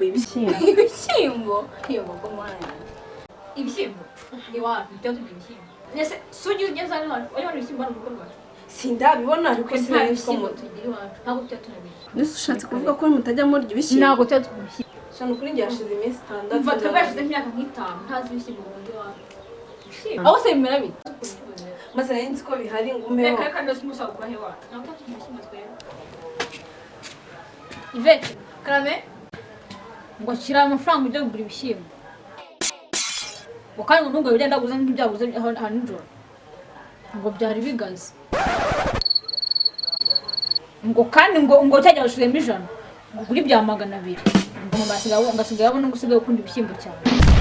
Nkumbuye ibishyimbo. Ibishyimbo? Iyo mbogo, Mana yanjye. Ibishyimbo iwacu tujya turya ibishyimbo. Ese si ujya ugeze hano iwacu, wajya ubona ibishyimbo hano mu rugo rwacu? Sindabibona, ariko Twe nta sinari nzi ko bishyimbo mu tugira iwacu, ntabwo tujya tunabirya. Mbese ushatse kuvuga ko mutajya murya ibishyimbo? Ntabwo tujya turya ibishyimbo. Shana, kuri njye hashize iminsi 6. Umva, twebwe hashize nk'imyaka nk'itanu ntazi ibishyimbo mu rugo iwacu. Aho se bimera bite? Maze nari nzi ko bihari ngo umpeho. Reka reka, ndose umusaba gukora iwacu, ntabwo tujya turya ibishyimbo twebwe. Ivete, karame, ngo shyira amafaranga ujye kugura ibishyimbo, ngo kandi ngo ntugure ugenda guza nk'ibyaguze aho nijoro, ngo byari bigaze, ngo kandi ngo cyajya bashizemo 100, ngo ugure ibya 200, ngo mama asigaye ngo asigaye abona ngo usigaye ukunda ibishyimbo cyane.